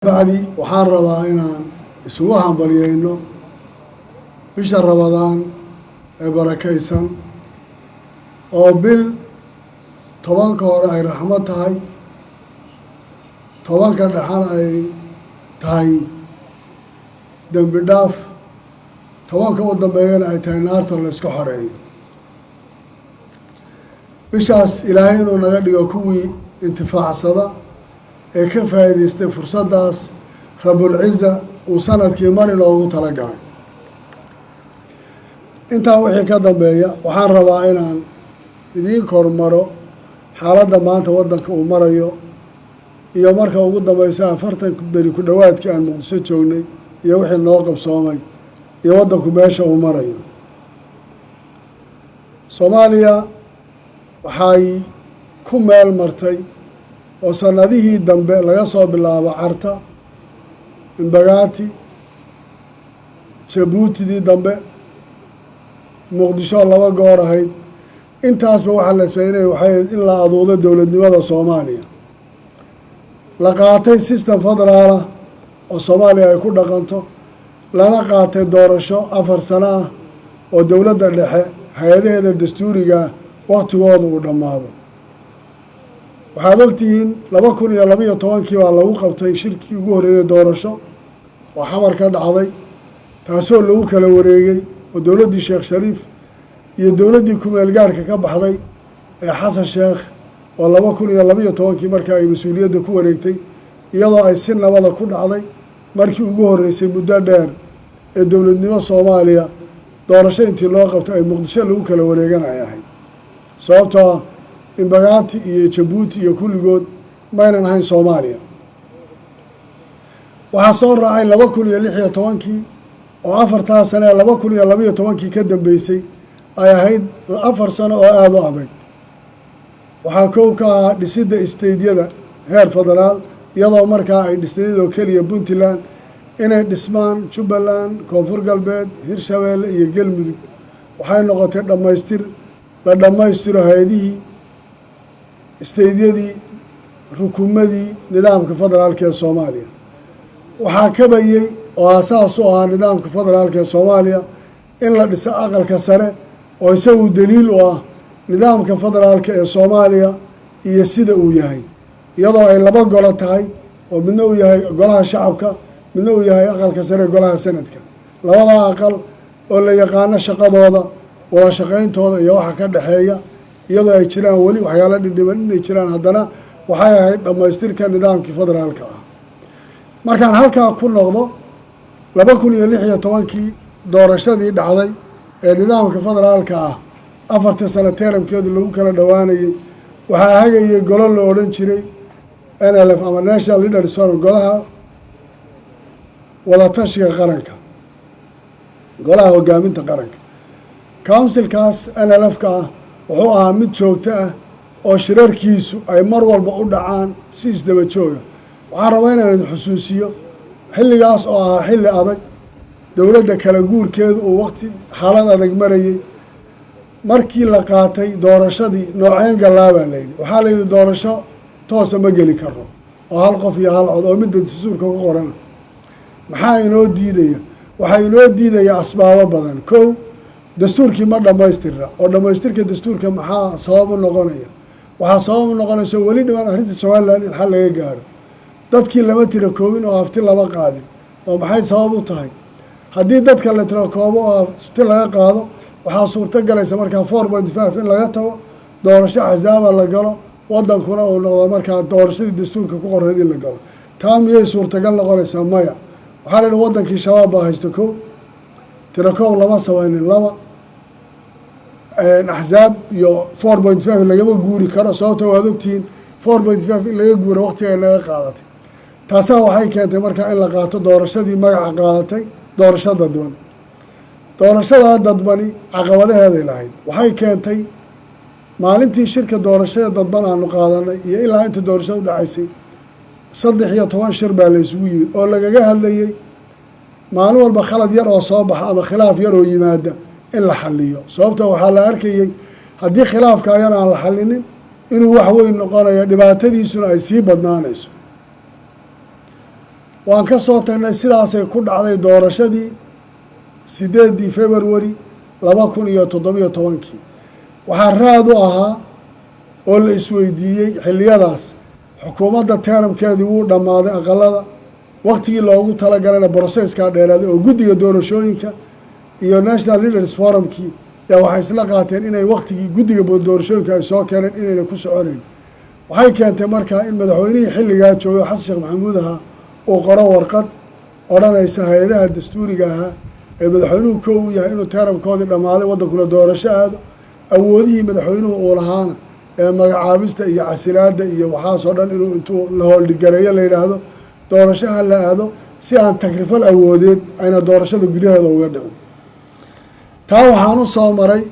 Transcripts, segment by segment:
Bacdi waxaan rabaa inaan isugu hambalyeyno bisha Ramadaan ee barakaysan, oo bil 10-ka hore ay raxmad tahay, 10-ka dhexana ay tahay dembi dhaaf, 10-ka u dambeeyana ay tahay naarta la iska xoreeyo. Bishaas Ilaahay inuu naga dhigo kuwii intifaacsada ee ka faa'iidaystay fursaddaas Rabulciza uu sanadkii mar inoogu tala galay. Intaa wixii ka dambeeya, waxaan rabaa inaan idiin kormaro xaaladda maanta waddanka uu marayo iyo marka ugu dambeysa 40 beri ku dhowaadkii aan Muqdisho joognay iyo wixii noo qabsoomay iyo waddanku meesha uu marayo. Soomaaliya waxay ku meel martay oo sanadihii dambe, laga soo bilaabo Carta, Imbagaati, Jabuutidii dambe, Muqdisho laba goor ahayd, intaasba waxaa la isfaynay waxay ahayd in la aduudo dowladnimada Soomaaliya, la qaatay system federaalah oo Soomaaliya ay ku dhaqanto, lana qaatay doorasho 4 sano ah oo dowladda dhexe hay-adaheeda dastuurigaa waktigooda uu dhammaado. Waxaad ogtihiin, 2012-kii baa lagu qabtay shirkii ugu horreeyey doorasho oo Xamar ka dhacday, taasoo lagu kala wareegay oo dowladdii Sheekh Shariif iyo dowladdii kumeel gaarhka ka baxday ee Xasan Sheekh oo 2012-kii markaa ay mas-uuliyadda ku wareegtay, iyadoo ay si nabada ku dhacday markii ugu horreysay muddo dheer ee dowladnimo Soomaaliya doorasho intii loo qabtay ay Muqdisho lagu kala wareegan ay ahayd, sababtoo ah Imbagaati iyo Jabuuti iyo kulligood maynan ahayn Soomaaliya. Waxaa soo raacay 2016-kii, oo afartaa sane ee 2012-kii ka dambeysay ay ahayd 4 sano oo aada u adag. Waxaa kow ka ahaa dhisidda state-yada heer federaal, iyadoo markaa ay dhisnayadoo keliya Puntland, inay dhismaan Jubbaland, Koonfur Galbeed, Hirshabeelle iyo Galmudug. Waxay noqotay dhammaystir la dhammaystiro hay-adihii state-yadii, rukumadii nidaamka federaalka ee Soomaaliya. Waxaa kabayey oo aasaas u ahaa nidaamka federaalka ee Soomaaliya in la dhiso Aqalka Sare, oo isagu daliil u ah nidaamka federaalka ee Soomaaliya iyo sida uu yahay, iyadoo ay laba golo tahay, oo midna uu yahay Golaha Shacabka, midna uu yahay Aqalka Sare, Golaha Sanadka. Labadaa aqal oo la yaqaano shaqadooda, wada shaqayntooda iyo waxa ka dhexeeya, iyadoo ay jiraan weli waxyaalo dhidhiban inay jiraan, haddana waxay ahayd dhammaystirka nidaamkii federaalka ah. Markaan halkaa ku noqdo, 2016-kii doorashadii dhacday ee nidaamka federaalka ah, afartii sano term-keedu lagu kala dhowaanayey, waxaa hagayay golo la odhan jiray NLF ama National Leaders Forum, Golaha Wadatashiga Qaranka, Golaha Hogaaminta Qaranka. Council-kaas NLF-ka ah wuxuu ahaa mid joogto ah oo shirarkiisu ay mar walba u dhacaan si isdaba jooga. Waxaan rabaa inaan idin xusuusiyo xilligaas oo ahaa xilli adag, dowladda kala guurkeedu uu waqti xaalad adag marayey. Markii la qaatay doorashadii nooceen gallaabaa la yidhi, waxaa la yidhi doorasho toosa ma geli karo oo hal qof iyo hal cod oo midda dastuurka ku qorana. Maxaa inoo diidaya? Waxaa inoo diidaya asbaabo badan. Kow, dastuurkii ma dhammaystirna, oo dhammaystirka dastuurka maxaa sabab u noqonaya? Waxaa sabab u noqonaysa weli dhiman arrinta Somaliland in xal laga gaaro. Dadkii lama tira koobin oo afti lama qaadin, oo maxay sabab u tahay? Haddii dadka la tira koobo oo afti laga qaado, waxaa suurto galaysa markaa 4.5 in laga tago, doorasho axsaaba la galo, waddankuna uu noqdo markaa doorashadii dastuurka ku qoreyd in la galo. Taa miyay suurtagal noqonaysaa? Maya. Waxaa la yidhi waddankii Shabaab baa haysta. Kow, tirakoob lama samaynin. Laba, axsaab iyo 4.5 lagama guuri karo, sababta waad ogtihiin 4.5 in laga guuro waqtiga ay naga qaadatay. Taasaa waxay keentay markaa in la qaato doorashadii magaca qaadatay doorasho dadban. Doorashadaa dadbani caqabadaheeday lahayd. Waxay keentay maalintii shirka doorashada dadban aanu qaadanay iyo ilaa inta doorashada u dhacaysay, 13 shir baa la isugu yimid oo lagaga hadlayey maalin walba khalad yar oo soo baxa ama khilaaf yar oo yimaada in la xaliyo, sababto waxaa la arkayey haddii khilaafka ayana aan la xalinin inuu wax weyn noqonayo, dhibaatadiisuna ay sii badnaanayso. Waan ka soo tagnay. Sidaasay ku dhacday doorashadii 8-dii February 2017-kii. Waxaa raad u ahaa oo la isweydiiyey xilliyadaas, xukuumadda termkeedii wuu dhammaaday, aqalada waktigii loogu talagalayna processkaa dheeraaday, oo guddiga doorashooyinka iyo National Leaders Forumkii yaa waxay isla qaateen inay waktigii guddiga doorashooyinka ay soo keeneen inayna ku soconayn. Waxay keentay markaa in madaxweynihii xilligaa joogay, Xasan Sheekh Maxamuud ahaa, uu qoro warqad odhanaysa hay-adaha dastuuriga ahaa ee madaxweynuhu ko u yahay inuu termkoodii dhammaaday, waddankuna doorasho aado, awoodihii madaxweynuhu uu lahaana ee magacaabista iyo casilaadda iyo waxaasoo dhan inuu intuu la hooldhigareeyo la yidhaahdo doorashaha la aado, si aan takrifal awoodeed ayna doorashada gudaheeda uga dhicin. Taa waxaan u soo maray,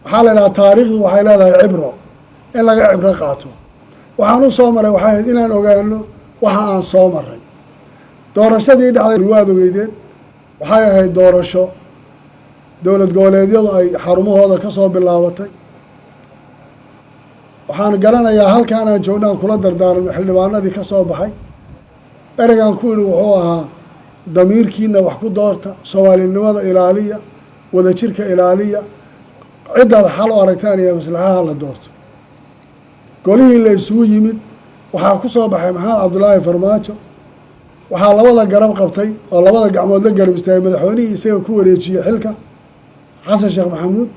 waxaa la idhaha taariikhdu waxay leedahay cibro, in laga cibro qaato. Waxaan u soo maray waxay ahayd inaan ogaano waxa aan soo maray. Doorashadii dhacday waad ogeydeen, waxay ahayd doorasho dowlad goboleedyadu ay xarumahooda ka soo bilaabatay. Waxaan garanayaa halkaan aan joognaan kula dardaaranno xildhibaanadii ka soo baxay. Ereygaan ku idhi wuxuu ahaa: damiirkiina wax ku doorta, soomaalinimada ilaaliya, wadajirka ilaaliya, ciddaad xal u aragtaan iyo maslaxaha la doorto. Golihii la isugu yimid waxaa ku soo baxay Maxamed Cabdulaahi Farmaajo. Waxaa labada garab qabtay oo labada gacmood la garab istaagay madaxweynihii isaga ku wareejiyey xilka, Xasan Sheekh Maxamuud,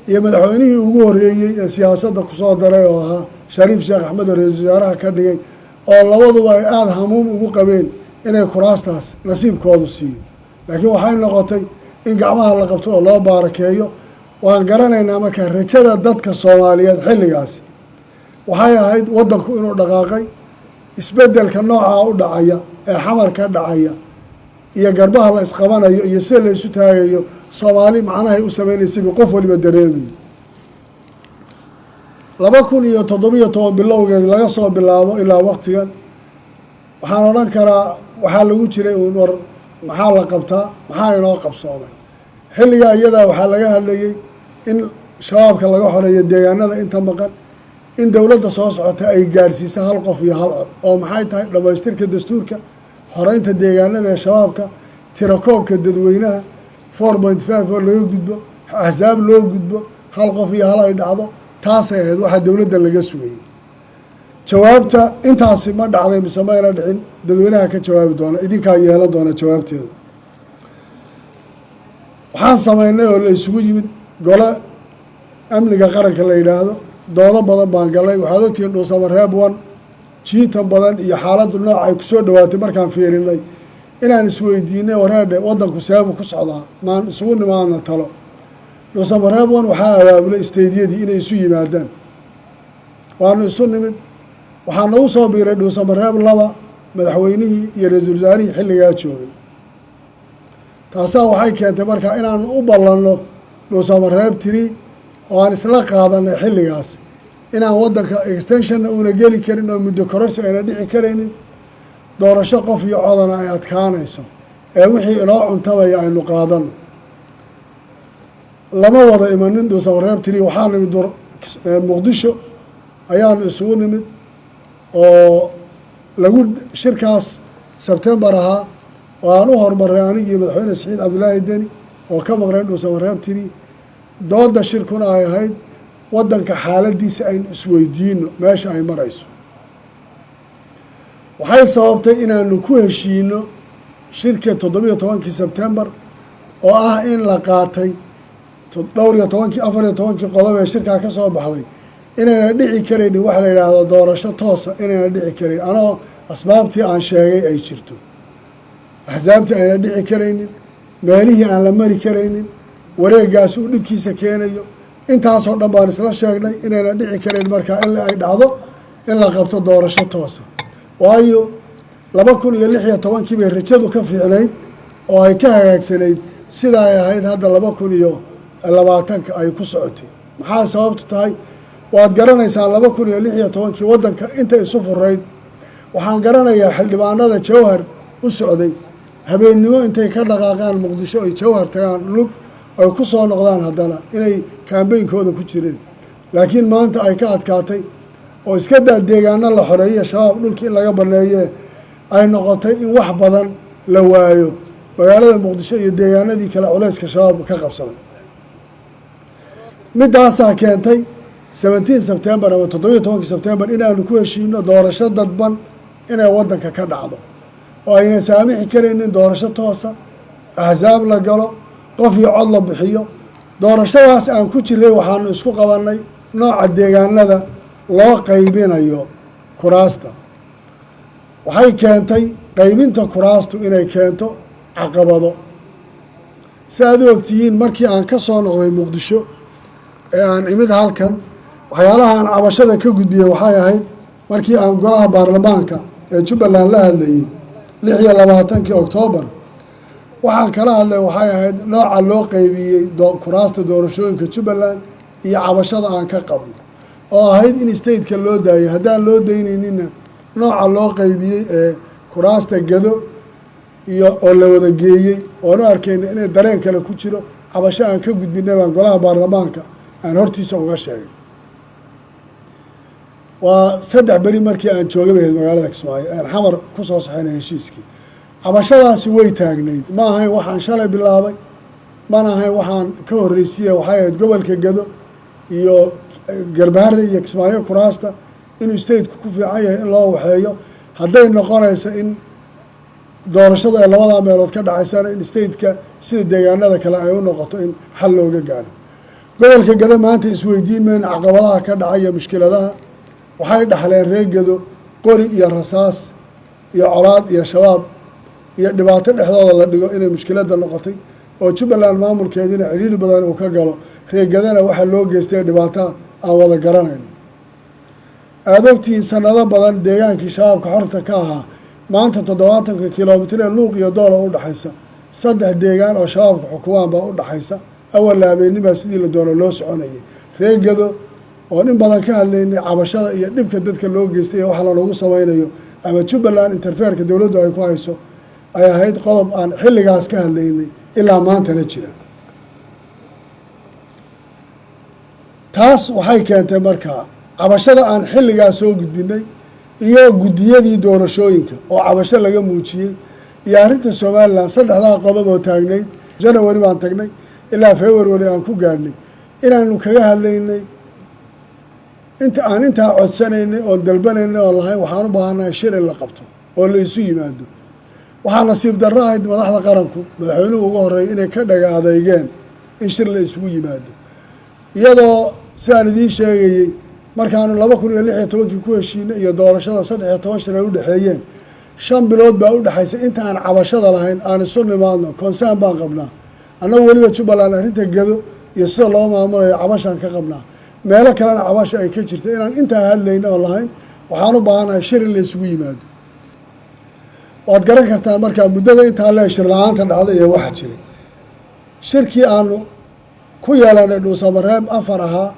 iyo madaxweynihii ugu horreeyey ee siyaasadda kusoo daray oo ahaa Shariif Sheekh Axmed, oo ra-iisul wasaaraha ka dhigay, oo labaduba ay aada hamuum ugu qabeen inay kuraastaas nasiibkoodu siiyo. Laakiin waxay noqotay in gacmaha la qabto oo loo baarakeeyo. Waan garanaynaa marka rajada dadka Soomaaliyeed xilligaasi waxay ahayd waddanku inuu dhaqaaqay, isbeddelka noocaa u dhacaya ee Xamarka dhacaya iyo garbaha la isqabanayo iyo sida la isu taagayo, Soomaali macnahay u sameynaysabi qof waliba dareemayo. 2017 bilowgeed laga soo bilaabo ilaa waktigan, waxaan odhan karaa waxaa lagu jiray uun war maxaa la qabtaa, maxaa inoo qabsoomay. Xilligaa iyadaa waxaa laga hadlayey in Shabaabka laga xoreeyo deegaanada inta maqan, in dowladda soo socota ay gaadhsiisa hal qof iyo hal cod, oo maxay tahay dhamaystirka dastuurka, xoreynta deegaanada ee Shabaabka, tirakoobka dadweynaha, 4.5 oo laga gudbo, axsaab loo gudbo, hal qof iyo hal ay dhacdo. Taasay ahayd waxaa dowladda laga sugayey. Jawaabta intaasi ma dhacday mise mayna dhicin? Dadweynaha ka jawaabi doona, idinkaa yeelan doona jawaabteeda. Waxaan sameynay oo la isugu yimid gole amniga qaranka la yidhaahdo. Doodo badan baan galay. Waxaad ogtihiin Dhuusamareeb 1 jiitan badan iyo xaaladdu nooc ay kusoo dhawaatay. Markaan fiirinay inaan isweydiinay, wareedhe, waddanku seebu ku socdaa, maan isugu nimaadna talo. Dhuusamareeb 1 waxaa abaabulay stateyadii inay isu yimaadaan. Waanu isu nimid. Waxaa nagu soo biiray Dhuusamareeb 2 madaxweynihii iyo ra-iisul wasaarihii xilligaa joogay. Taasaa waxay keentay markaa inaanu u ballanno Dhuusamareeb 3, oo aan isla qaadanay xilligaas inaan waddanka extensionna uuna geli karin oo muddo kororsi ayna dhici karaynin, doorasho qof iyo codana ay adkaanayso, ee wixii inoo cuntamaya aynu qaadano. Lama wada imanin Dhuusamareeb 3. Waxaa nimid Muqdisho ayaanu isugu nimid oo lagu shirkaas Sebtembar ahaa, oo aan u horumaray anigii madaxweyne Saciid Cabdulaahi Deni oo ka maqnayn Dhuusamareeb 3. Dooda shirkuna ay ahayd waddanka xaaladiisa aynu isweydiino meesha ay marayso. Waxay sababtay inaanu ku heshiino shirka 17-kii Sebtembar, oo ah in la qaatay dhowr iyo tobankii, 14-kii qodob ee shirkaa ka soo baxday, inayna dhici karaynin waxa la yidhaahdo doorasho toosa, inayna dhici karayn anoo asbaabtii aan sheegay ay jirto, axsaabtii ayna dhici karaynin, meelihii aan la mari karaynin, wareegaasi uu dhibkiisa keenayo. Intaasoo dhan baan isla sheegnay inayna dhici karayn markaa in ay dhacdo in la qabto doorasho toosa, waayo 2016-kii bay rajadu ka fiicnayd oo ay ka hagaagsanayd sida ay ahayd hadda 2020-ka ay ku socotay. Maxaa sababtu tahay? Waad garanaysaa, 2016-kii waddanka inta isu furayd. Waxaan garanayaa xildhibaanada Jawhar u socday habeennimo intay ka dhaqaaqaan Muqdisho ay Jawhar tagaan lug, ay ku soo noqdaan, haddana inay campaignkooda ku jireen. Laakiin maanta ay ka adkaatay oo iska daa deegaano la xoreeye, Shabaab dhulkii in laga baneeye, Ay noqotay in wax badan la waayo magaalada Muqdisho iyo deegaanadii kale culayska Shabaab ka qabsaday. Middaasaa keentay 17 September ama 17-kii Sebtembar inaanu ku heshiino doorasho dadban inay waddanka ka dhacdo, oo ayna saamixi karaynin doorasho toosa, axsaab la galo, qof iyo cod la bixiyo. Doorashadaas aan ku jiray waxaanu isku qabannay nooca deegaanada loo qaybinayo kuraasta. Waxay keentay qaybinta kuraastu inay keento caqabado. Si aad u ogtihiin, markii aan ka soo noqday Muqdisho ee aan imid halkan, waxyaalaha aan cabashada ka gudbiyey waxay ahayd markii aan golaha baarlamaanka ee Jubbaland la hadlayey 26-kii Oktoobar, waxaan kala hadlay waxay ahayd nooca loo qeybiyey kuraasta doorashooyinka Jubbaland iyo cabashada aan ka qabno, oo ahayd in stateka loo daayay. Haddaan loo daynayninna, nooca loo qeybiyey ee kuraasta Gado iyo oo la wada geeyey oonu arkayna inay dareen kale ku jiro, cabasho aan ka gudbinay baan golaha baarlamaanka aan hortiisa uga sheegay. Waa 3 beri markii aan joogay bay ahayd magaalada Kismaayo, aan Xamar ku soo saxeynay heshiiskii. Cabashadaasi way taagnayd. Ma ahayn waxaan shalay bilaabay, mana ahayn waxaan ka horreysiiye. Waxay ahayd gobolka Gado iyo Garbaharre iyo Kismaayo kuraasta inuu stateku ku fiican yahay in loo waxeeyo. Hadday noqonayso in doorashadu ay labadaa meelood ka dhacaysana, in stateka sida deegaanada kale ay u noqoto in xal looga gaaro. Gobolka Gado maanta isweydiin mayno caqabadaha ka dhacay iyo mushkiladaha. Waxay dhaxleen reer Gado qori iyo rasaas iyo colaad iyo Shabaab iyo dhibaato dhexdooda la dhigo inay mushkiladda noqotay, oo Jubbaland maamulkeediina cidhiiri badan uu ka galo. Reer Gadana waxaa loo geystay dhibaataa aan wada garanayno. Aada ogtihiin sanado badan deegaankii Shabaabka xorta ka ahaa, maanta 70-ka kilomitir ee Luuq iyo Doola u dhexaysa, saddex deegaan oo Shabaabka xukumaan baa u dhexaysa. Awal habeennimaa sidii la doono loo soconayay. Reer Gado oon in badan ka hadlaynay cabashada iyo dhibka dadka loo geystay iyo waxa lanogu samaynayo ama Jubbaland interfereka dowladdu ay ku hayso, ay ahayd qodob aan xilligaas ka hadlaynay ilaa maantana jira. Taas waxay keentay markaa cabashada aan xilligaas soo gudbinay iyo guddiyadii doorashooyinka oo cabasho laga muujiyey iyo arrinta Somaliland, saddexdaa qodob oo taagnayd January baan tagnay ilaa February aan ku gaadhnay inaanu kaga hadlaynay. Inta aan intaa codsanaynay oon dalbanaynay oon lahayn waxaan u baahannahay shir in la qabto oo la isu yimaado, waxaa nasiib darro ahayd madaxda qaranku, madaxweynuhu ugu horreeyay, inay ka dhaga adeygeen in shir la isugu yimaado, iyadoo sidaan idiin sheegayey markaanu 2016-kii ku heshiinay iyo doorashada 13 shir ay u dhexeeyeen. 5 bilood baa u dhexaysa inta aan cabashada lahayn aan isu nimaadno. Concern baan qabnaa annagu weliba Jubbaland arrinta Gado iyo sida loo maamulayo cabashaan ka qabnaa, meelo kalena cabasha ay ka jirta, inaan intaa hadlayna oo lahayn waxaan u baahanahay shir in la isugu yimaado. Waad garan kartaa markaa muddada intaa lee shir la-aanta dhacda iyo waxa jiray. Shirkii aanu ku yeelanay Dhuusamareeb 4 ahaa,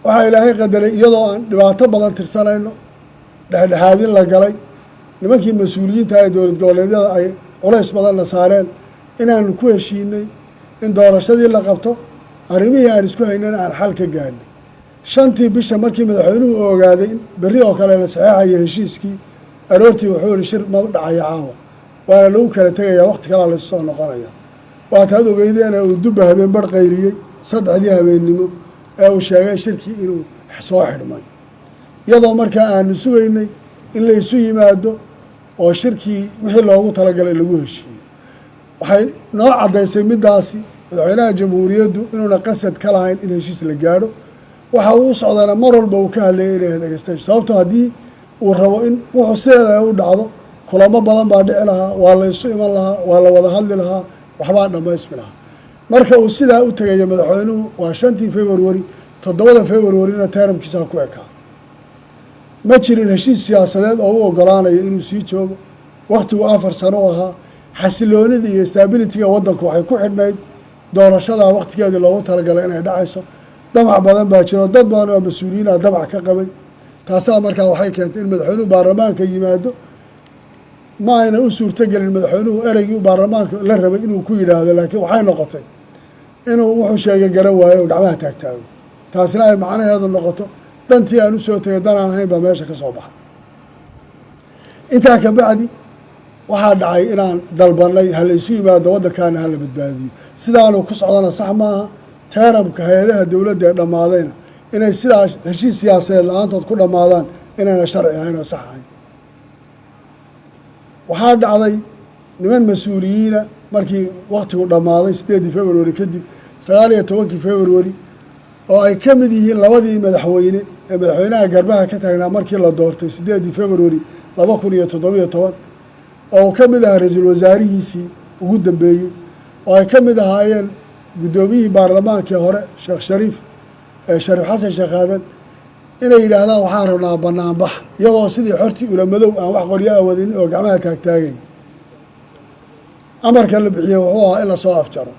waxaa Ilaahay qadaray iyadoo aan dhibaato badan tirsanayno, dhexdhexaadin la galay, nimankii mas-uuliyiinta ee dowlad goboleedyada ay culays badanna saareen, inaanu ku heshiinay in doorashadii la qabto, arrimihii aan isku haynana aan xal ka gaadhnay. Shantii bisha markii madaxweynuhu ogaaday in berri oo kale la saxeexayo heshiiskii, aroortii wuxuu yihi shir ma dhacayo caawa, waana lagu kala tegayaa, waqti kalaa laysu soo noqonaya. Waataad ogeydeena uu dubba habeen barh qayliyey 3-dii habeennimo ee uu sheegay shirkii inuu soo xidhmay, iyadoo markaa aanu sugaynay in la isu yimaado oo shirkii wixii loogu talagalay lagu heshiiyo. Waxay noo caddaysay middaasi madaxweynaha jamhuuriyaddu inuuna qasad ka lahayn in heshiis la gaadho. Waxa uu u socdana mar walba uu ka hadlayay inay ahayd sababto. Haddii uu rabo in wuxuu sideeda u dhacdo, kulamo badan baa dhici lahaa, waa la isu iman lahaa, waa la wada hadli lahaa, waxbaa dhammaysmi lahaa. Marka uu sidaa u tegayo madaxweynuhu waa 5-tii February, 7-da Februaryna termkiisaa ku ekaa. Ma jirin heshiis siyaasadeed oo u ogolaanayo inuu sii joogo. Waktigu 4 sano u ahaa. Xasiloonida iyo stabilityga waddanku waxay ku xidhnayd doorashadaa waktigeedii loogu talagalay inay dhacayso. Damac badan baa jiro, dad badan oo mas-uuliyiina damac ka qabay. Taasaa markaa waxay keentay in madaxweynuhu baarlamaanka yimaado. Ma ayna u suurtogelin madaxweynuhu ereygii baarlamaanka la rabay inuu ku yidhaahdo, laakiin waxay noqotay inuu wuxuu sheegay garan waayo oo gacmaha taagtaago. Taasina ay macnaheedu noqoto dantii aan usoo tegay danaan ahayn baa meesha ka soo baxay. Intaa ka bacdi waxaa dhacay inaan dalbanay ha la isu yimaado, waddankaana hala badbaadiyo. Sidaanu ku socdana sax maaha. Term-ka hay-adaha dowladda ee dhammaadayna inay sidaa heshiis siyaasadeed la-aantood ku dhammaadaan inayna sharci ahayn oo sax ahayn. Waxaa dhacday niman mas-uuliyiina markii waktigu dhammaaday 8-dii February kadib, 19-kii February, oo ay ka mid yihiin labadii madaxweyne ee madaxweynaha garbaha ka taagnaa markii la doortay 8-dii February 2017, oo uu ka mid ahaa ra-iisul wasaarihiisii ugu dambeeyey, oo ay ka mid ahaayeen guddoomiyihii baarlamaankii hore Sheekh Shariif, Shariif Xasan Sheekh Aadan, inay yidhaahdaan waxaan rabnaa banaanbax, iyagoo sidii xortii ulamadow aan wax qoryo awadin oo gacmaha taagtaagaya. Amarka la bixiyey wuxuu ahaa in lasoo afjaro.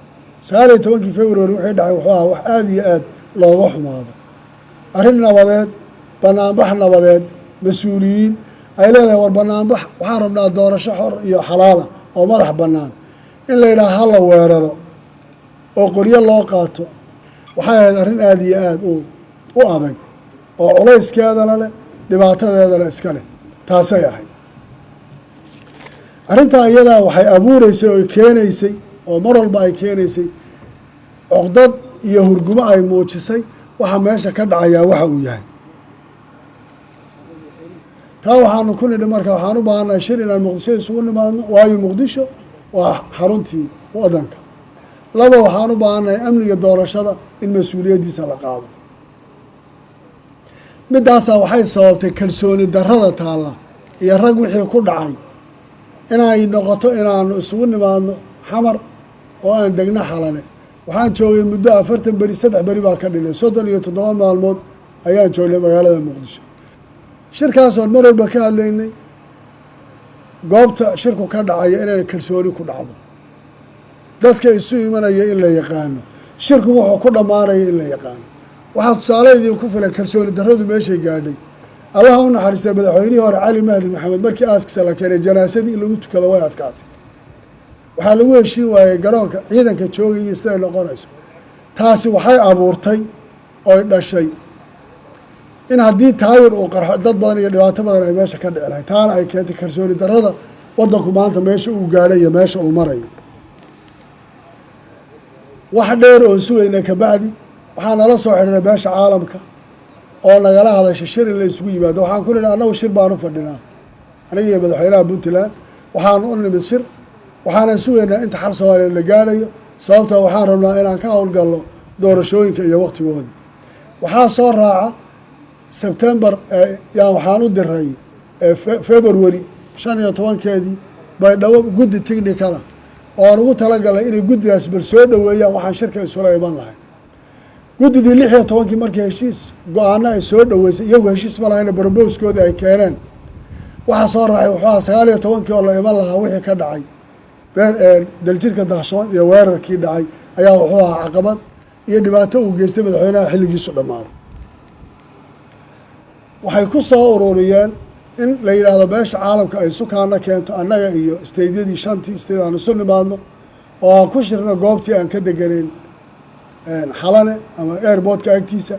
19-kii February wixii dhacay wuxuu ahaa wax aada iyo aad looga xumaado. Arrin nabadeed, banaanbax nabadeed, mas-uuliyiin ay leedahay war banaanbax waxaan rabnaa doorasho xor iyo xalaala oo madax bannaan, in la yidhaha ha la weeraro oo qoryo loo qaato, waxay ahayd arrin aada iyo aada u adag oo culayskeedana leh, dhibaatadeedana iska leh. Taasay ahayd arrintaa iyadaa. Waxay abuureysay oo keenaysay oo mar walba ay keenaysay cuqdad iyo hurgumo ay muujisay waxa meesha ka dhacayaa waxa uu yahay. Taa waxaanu ku nidhi marka waxaan u baahannahay shir inaan Muqdisho isugu nimaadno, waayo Muqdisho waa xaruntii waddanka. Laba, waxaan u baahannahay amniga doorashada in mas-uuliyaddiisa la qaado. Middaasaa waxay sababtay kalsooni darrada taalla iyo rag wixii ku dhacay inay noqoto inaanu isugu nimaadno Xamar oo aan degno Xalane. Waxaan joogay muddo 40 beri, 3 beri baa ka dhinay, 37 maalmood ayaan joognay magaalada Muqdisho. Shirkaasoon mar walba ka hadlaynay goobta shirku ka dhacaya inay kalsooni ku dhacdo, dadka isu imanaya in la yaqaano, shirku wuxuu ku dhammaanaya in la yaqaano. Waxaa tusaale idinku filan kalsooni darradu meeshay gaadhay. Allaha u naxariistay madaxweynihii hore Cali Mahdi Maxamed, markii aaskiisa la keenay, janaasadii in lagu tukado way adkaatay. Waxaa lagu heshiin waayey garoonka ciidanka joogayay siday noqonayso. Taasi waxay abuurtay oy dhashay in haddii taayir uu qarxo dad badan iyo dhibaato badan ay meesha ka dhici lahay. Taana ay keentay kalsooni darrada waddanku maanta meesha uu gaadhay iyo meesha uu marayo. Wax dheer oon sugayna kabacdi waxaa nala soo xidhiiray beesha caalamka oo nagala hadashay shir in la isugu yimaado. Waxaan ku nidhi annagu shir baan u fadhinaa, aniga iyo madaxweynaha Puntland waxaanu u nimid shir, waxaanan sugaynaa inta xal Soomaaliyeed la gaadhayo, sababtoo waxaan rabnaa inaan ka howlgalno doorashooyinka iyo waktigoodii. Waxaa soo raaca Sebtembar yaan waxaan u diray February 15-keedii Baydhabo guddi technical-a oo aan ugu talagalay inay guddigaas bal soo dhoweeyaan waxaan shirka isula iman lahay. Guddidii 16-kii markii heshiis go-aano ay soo dhoweysay, iyagu heshiis ma lahayna, proposal-koodii ay keeneen, waxaa soo raacay wuxuu aha 19-kii oo la iman lahaa wixii ka dhacay Daljirka Dahsoon iyo weerarkii dhacay ayaa wuxuu ahaa caqabad iyo dhibaato uu geystay madaxweynaha xilligiisu dhammaaday. Waxay ku soo ururiyeen in la yidhaahdo beesha caalamka ay sukaana keento, annaga iyo state-yadii shantii state aan isu nimaadno oo aan ku shirno goobtii aan ka deganayn Xalane ama airport-ka agtiisa,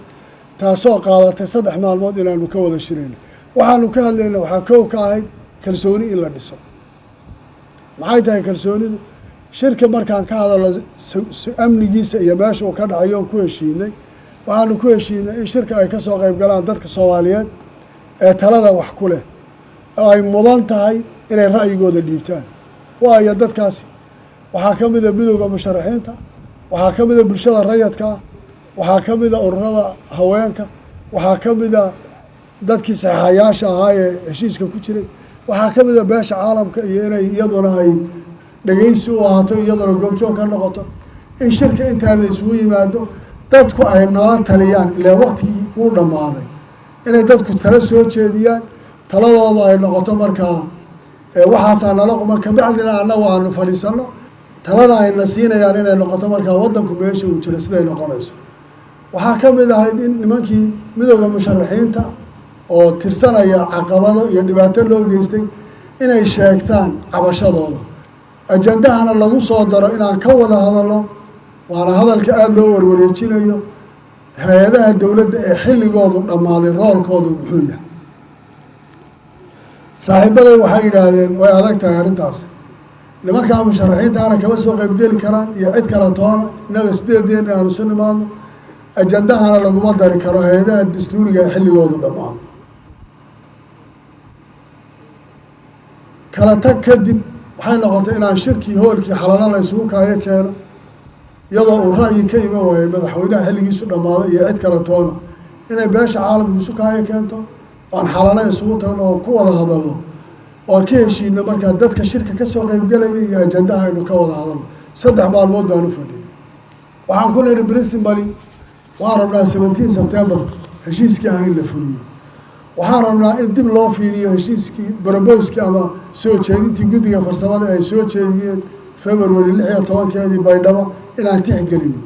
taasoo qaadatay 3 maalmood inaanu ka wada shirayno. Waxaanu ka hadlayna waxaa kow ka ahayd kalsooni in la dhiso. Maxay tahay kalsoonidu? Shirka markaan ka hadalno amnigiisa iyo meesha uu ka dhacayo ku heshiinay, waxaanu ku heshiinay in shirka ay ka soo qayb galaan dadka Soomaaliyeed ee talada wax ku leh oo ay mudan tahay inay ra'yigooda dhiibtaan. Waayo dadkaasi waxaa ka mida midowda musharaxiinta, waxaa ka mida bulshada rayadka ah, waxaa ka mida ururada haweenka, waxaa ka mida dadkii saxaayaasha ahaa ee heshiiska ku jiray, waxaa ka mida beesha caalamka iyo inay iyaduna ay dhegeysi u ahaato, iyaduna goobjoog ka noqoto, in shirka intaa la isugu yimaado dadku ay nala taliyaan. Ilaa waqtigii wuu dhammaaday inay dadku tala soo jeediyaan, taladooda ay noqoto markaa waxaasaa nala quman, kabacdina annagu aanu fadhiisanno, talada ayna siinayaan inay noqoto markaa waddanku meesha uu jiro siday noqonayso. Waxaa ka mid ahayd in nimankii midowda musharaxiinta oo tirsanaya caqabado iyo dhibaato loo geystay inay sheegtaan cabashadooda, ajandahana lagu soo daro inaan ka wada hadalno. Waana hadalka aada loo warwareejinayo hay-adaha dowladda ee xilligoodu dhammaaday, role-koodu muxuu yahay. Saaxiibaday waxay yidhaahdeen way adag tahay arrintaas, nimankaa musharaxiinta ana kama soo qeybgeli karaan iyo cid kale toona, innaga sideedeena aan isu nimaadno, ajandahana laguma dari karo hay-adaha dastuuriga ee xilligoodu dhammaado. Kala tag kadib waxay noqotay inaan shirkii hoolkii xalalo la isugu kaayo keeno, iyadoo uu ra'yi ka iman waayey madaxweynaha xilligiisu dhammaaday iyo cid kale toona, inay beesha caalamku isu kaayo keento oan xalalo isugu tagno oo ku wada hadalno oan ka heshiino. Markaa dadka shirka kasoo qeybgelaya iyo ajandaha aynu ka wada hadalno. 3 maalmood baan u fadhinay. Waxaan ku nidhi principally waan rabnaa 17 September heshiiskii ah in la fuliyo. Waxaan rabnaa in dib loo fiiriyo heshiiskii broboskii ama soo jeedintii guddiga farsamada ay soo jeediyeen February 16-keedii Baydhabo inaan tixgelino,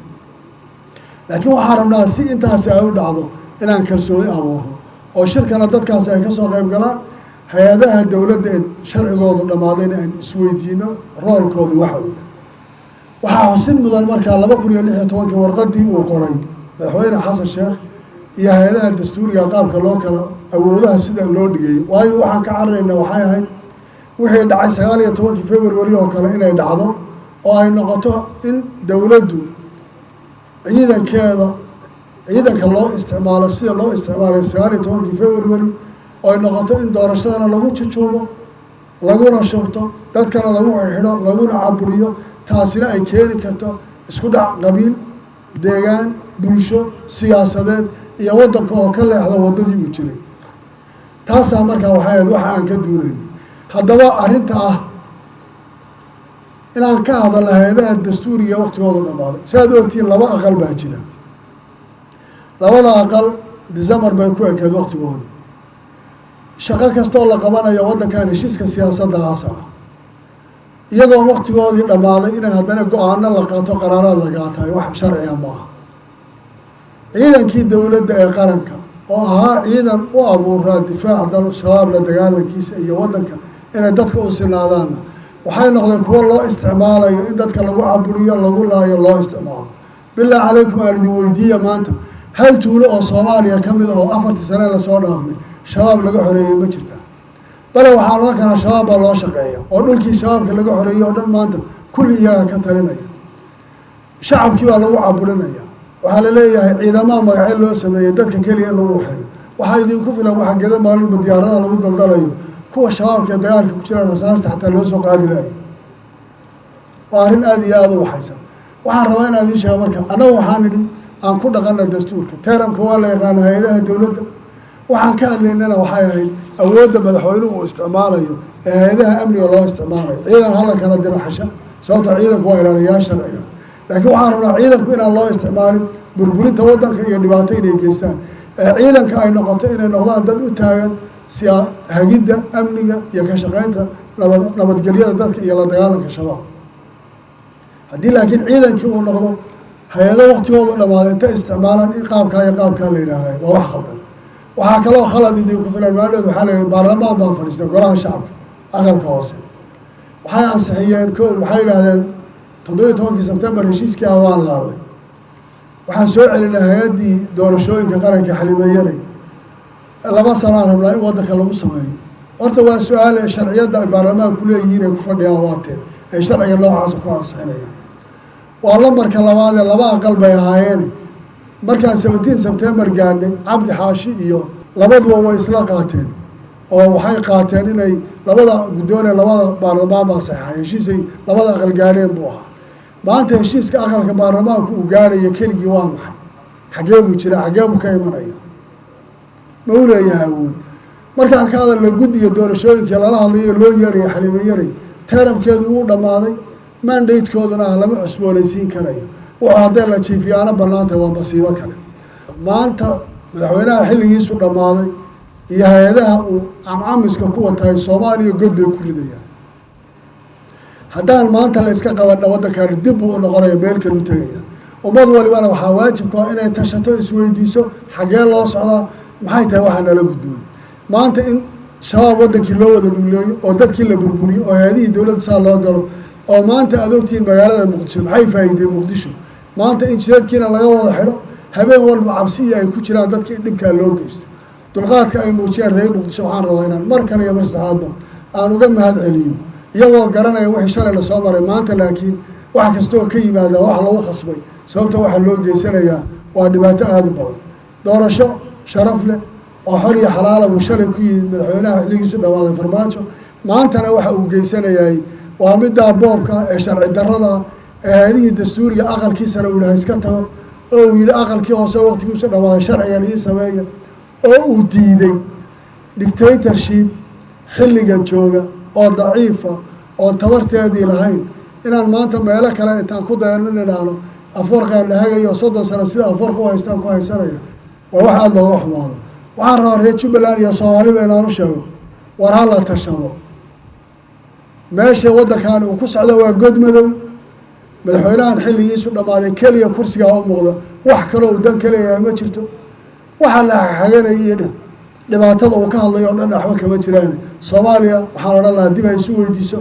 laakiin waxaan rabnaa si intaasi ay u dhacdo inaan kalsooni abuurno oo shirkana dadkaasi ay kasoo qeyb galaan, hay-adaha dowladda ee sharcigoodu dhammaadayna aan isweydiino roolkoodu waxa uu yahay. Waxaa xusid mudan markaa 2016-kii warqadii uu qoray madaxweyne Xasan Sheekh iyo hay-adaha dastuuriga qaabka loo kala awoodaha sida loo dhigayay, waayo waxaan ka cararaynaa waxay ahayd wixii dhacay 19-kii February oo kale inay dhacdo oo ay noqoto in dowladdu ciidankeeda ciidanka loo isticmaalo sida loo isticmaalay 19-kii February, oo ay noqoto in doorashadana lagu jujuubo, laguna shubto, dadkana lagu xidxidho, laguna caburiyo, taasina ay keeni karto isku dhac qabiil, deegaan, bulsho, siyaasadeed iyo waddanka oo ka leexda waddadii uu jiray. Taasaa markaa waxay ahayd waxa aan ka duunaynay. Haddaba arrinta ah inaan ka hadalna hay-adaha dastuuriga waktigooda dhamaaday, si aad ogtiin laba aqal baa jira. Labada aqal December bay ku ekeed waktigooda. Shaqo kastoo la qabanayo waddankan heshiiska siyaasadda asala, iyagoo waktigoodii dhammaaday inay haddana go-aano la qaato, qaraaraad la qaatayo, wax sharciga maaha. Ciidankii dowladda ee qaranka oo ahaa ciidan u abuuraa difaac dal, Shabaab la dagaalankiisa iyo waddanka inay dadka u sinaadaanna, waxay noqdeen kuwo loo isticmaalayo in dadka lagu caburiyo, lagu laayo loo isticmaalo. Bilaa calaykum, aan idin weydiiya, maanta hal tuulo oo Soomaaliya ka mid oo 4-tii sane lasoo dhaafnay Shabaab laga xoreeyey ma jirta? Bale waxaan odhan karaa Shabaab baa loo shaqeeya oo dhulkii Shabaabka laga xoreeyey oo dhan maanta kulli iyagaa ka talinaya. Shacabkii baa lagu caburinaya. Waxaa la leeyahay ciidamaha magacyo loo sameeyey dadka keliya in lagu waxeeyo. Waxaa idinku filan waxa geda maalinba diyaaradaha lagu daldalayo, kuwa Shabaabka ee dagaalka ku jiraan rasaasta xataa loo soo qaadi laayo. Waa arrin aada iyo aada u waxaysan. Waxaan rabaa inaan idiin sheego marka, annaga waxaan nidhi aan ku dhaqana dastuurka, teramka waa la yaqaana hay-adaha dowladda. Waxaan ka hadlaynana waxay ahayd awoodda madaxweynuhu uu isticmaalayo ee hay-adaha amniga loo isticmaalayo. Ciidan hala kala diro xasha, sababto ciidanku waa ilaaliyaal sharciga, laakiin waxaan rabnaa ciidanku inaan loo isticmaalin burburinta waddanka iyo dhibaato inay geystaan, ee ciidanka ay noqoto inay noqdaan dad u taagan siyaa hagidda amniga iyo ka shaqeynta nabadgelyada dadka iyo la dagaalanka Shabaab. Haddii laakiin ciidankii uu noqdo hay-ado waktigoodu dhamaaday intay isticmaalaan in qaabkaa iyo qaabkaa la yidhaahday, waa wax khaldan. Waxaa kaloo khalad idinku filan, maalmeed waxaa la yihi baarlamaan baan fadhiistay, golaha shacabka aqalka hoose waxay ansixiyeen ko, waxay yidhahdeen 17-kii Sebtembar heshiiskii ah waan laalay, waxaan soo celinay hay-addii doorashooyinka qaranka xalimeeyanay, 2 sanaan rabnaa in waddanka lagu sameeyo. Horta waa su-aale, sharciyadda ay baarlamaanku leeyihiin ay ku fadhiyaan waa tee ay sharciga noocaasa ku ansixinayaan? Waa lambarka labaadee, laba aqal bay ahaayeene. Markaan 17 September gaadhnay, Cabdi Xaashi iyo labaduba way isla qaateen oo waxay qaateen inay labada guddoone labada baarlamaan baa saxeexay heshiisay labada aqal gaadheen buu ahaa. Maanta heshiiska aqalka baarlamaanku uu gaadhayo keligii waa maxay? Xaggee buu jiraa? Xaggee buu ka imanaya? Ma u leeyahay awood? Markaan ka hadalno guddiga doorashooyinkii lala hadlayo loo yeedhayo Xaliimo Yarey, teramkeedu wuu dhammaaday, mandatekooduna ah lama cusboonaysiin karayo. Wuxuu hadday la jiifiyaano banaantahay waa masiibo kale. Maanta madaxweynaha xilligiisu dhammaaday iyo hay-adaha uu camcamiska ku watahay Soomaaliya god bay ku ridayaan. Haddaan maanta la iska qabanna, waddankaani dib buu u noqonaya, meel kalu tegaya. Ummad walibana waxaa waajibku ah inay tashato, isweydiiso xaggee loo socdaa, maxay tahay waxaa nala gudboon. Maanta in Shabaab waddankii loo wada dhuleeyo oo dadkii la burburiyo oo hay-adihii dowladda saa loo galo, oo maanta aad ogtihiin magaalada Muqdisho maxay faa'iidey Muqdisho, maanta in jidadkiina laga wada xidho, habeen walba cabsi iyo ay ku jiraan dadka in dhibkaa loo geysto. Dulqaadka ay muujiyeen reer Muqdisho waxaan rabaa inaan mar kale iyo mar saddexaadba aan uga mahad celiyo, iyagoo garanaya wixii shalay lasoo maray maanta, laakiin wax kasta oo ka yimaada wax lagu khasbay, sababta waxaa loo geysanayaa waa dhibaato aada u badan. Doorasho sharaf leh oo xor iyo xalaala buu shalay ku yimid madaxweynaha xilligiisu dhawaaday Farmaajo. Maantana waxa uu geysanayay waa middaa boobka ee sharci darrada ee hay-adihii dastuuriga, aqalkiisana uu yidhaha iska tago, oo uu yidhi aqalkii hoose waqtigiisu dhawaaday sharcigan ii sameeya, oo uu diiday. Dictatorship xilliga jooga oo daciifa oon tabarteedii lahayn inaan maanta meelo kale intaan ku dayano nidhaahno Afwarqaan la hagayo, 30 sano sida Afwarqa u haystaan ku haysanaya, waa wax aada looga xumaado. Waxaan rabaa reer Jubbaland iyo Soomaaliba inaan u sheego: war ha la tashado. Meesha waddankan uu ku socdo waa god madow. Madaxweynahan xilligiisu dhammaaday keliya kursigaa u muuqda, wax kaloo uu dan ka leeyahay ma jirto. Waxaa la xaganaya iyo dhibaatada uu ka hadlayo o dhan waxba kama jiraan. Soomaaliya waxaan odhan lahaa dib ha isu weydiiso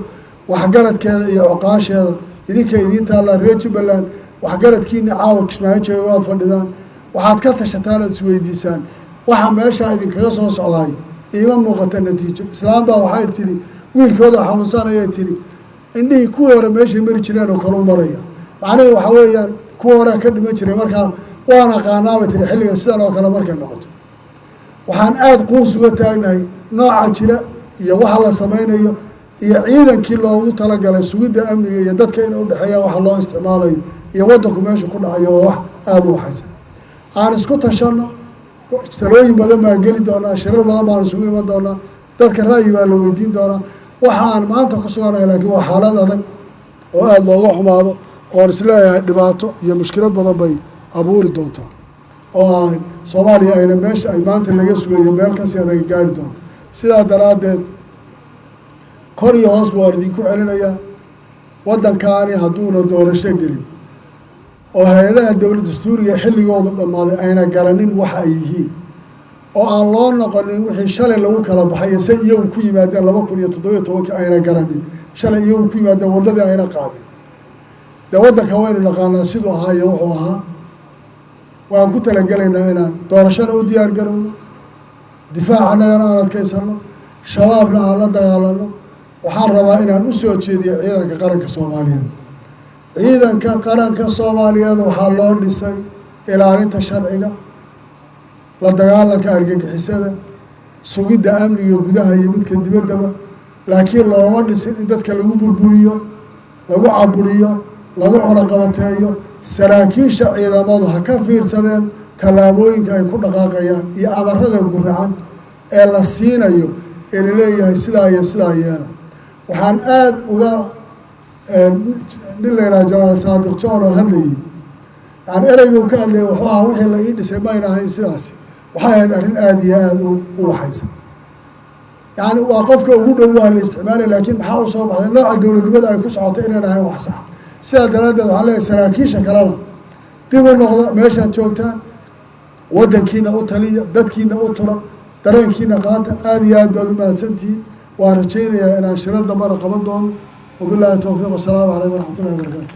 waxgaradkeeda iyo cuqaasheeda. Idinka idiin taallaa. Reer Jubbaland, waxgaradkiina caawa Kismaayo jooga waad fadhidaan, waxaad ka tashataan ood isweydiisaan waxa meeshaa idinkaga soo socdaay. Iima muuqata natiijo. Islaam baa waxay tidhi wiilkooda xanuunsanayay tidhi, indhihii kuwii hore meeshay mari jireen oo kale u maraya. Macnihii waxaa weeyaan kuwa horea ka dhiman jiray, markaa waan aqaanaa bay tihi xilliga sidan oo kale markay noqoto. Waxaan aada quus uga taagnahay nooca jira iyo waxa la samaynayo iyo ciidankii loogu talagalay sugidda amniga iyo dadka inay udhexeeyaan waxa loo isticmaalayo iyo waddanku meeshu ku dhacayo, waa wax aada u waxaysan. Aan isku tashanno. Talooyin badan baan geli doonaa, shirar badan baan isugu iman doonaa, dadka ra'yi baa la weydiin doonaa waxa aan maanta ku suganahay. Laakiin waa xaalad adag oo aada looga xumaado, oon isleeyahay dhibaato iyo mushkilad badan bay abuuri doontaa, oo aan Soomaaliya ayna meesha ay maanta laga sugayo meel kasii adag gaari doonto. Sidaa daraaddeed, kor iyo hoos waan idinku celinayaa: waddankaani hadduuna doorasho gelin oo hay-adaha dowlad dastuuriga xilligoodu dhammaaday ayna garanin waxa ay yihiin, oo aan loo noqonin wixii shalay lagu kala baxay iyo say iyagu ku yimaadeen 2017-kii, ayna garanin shalay iyagu ku yimaadeen waddadii ayna qaadin, dee waddanka waynu naqaanaa siduu ahaa iyo wuxuu ahaa. Waan ku talagelaynaa inaan doorashana u diyaar garowno, difaaca annagana aan adkaysano, Shabaabna aan la dagaalano. Waxaan rabaa inaan u soo jeediyo ciidanka qaranka Soomaaliyeed. Ciidanka qaranka Soomaaliyeed waxaa loo dhisay ilaalinta sharciga, la dagaalanka argagixisada, sugidda amniga gudaha iyo midka dibaddaba, laakiin looma dhisin in dadka lagu burburiyo, lagu caburiyo, lagu cunaqabateeyo. Saraakiisha ciidamadu ha ka fiirsadeen tallaabooyinka ay ku dhaqaaqayaan iyo amarada guracan ee la siinayo ee laleeyahay sidaa iyo sidaa yeela. Waxaan aada uga nin la yidhaha Janaal Saadiq John oo hadlayey, yani ereyguu ka hadlayay wuxuu ahaa wixii la ii dhisay mayna ahayn sidaasi. Waxay ahayd arrin aada iyo aada u waxaysan. Yani waa qofka ugu dhow waa la isticmaalay, laakiin maxaa u soo baxday? Nooca dowladnimada ay ku socotay inayn ahayn wax sax. Sidaa daraaddeed waxaan leeyahay saraakiisha kalena dib u noqda meeshaad joogtaan, waddankiina u taliya, dadkiina u tura, dareenkiina qaata. Aada iyo aad baad u mahadsantihiin. Waan rajaynayaa inaan shirar dambana qaban doono. Wabillahi towfiiq. Wasalaamu calaykum waraxmatullahi wabarakaatu.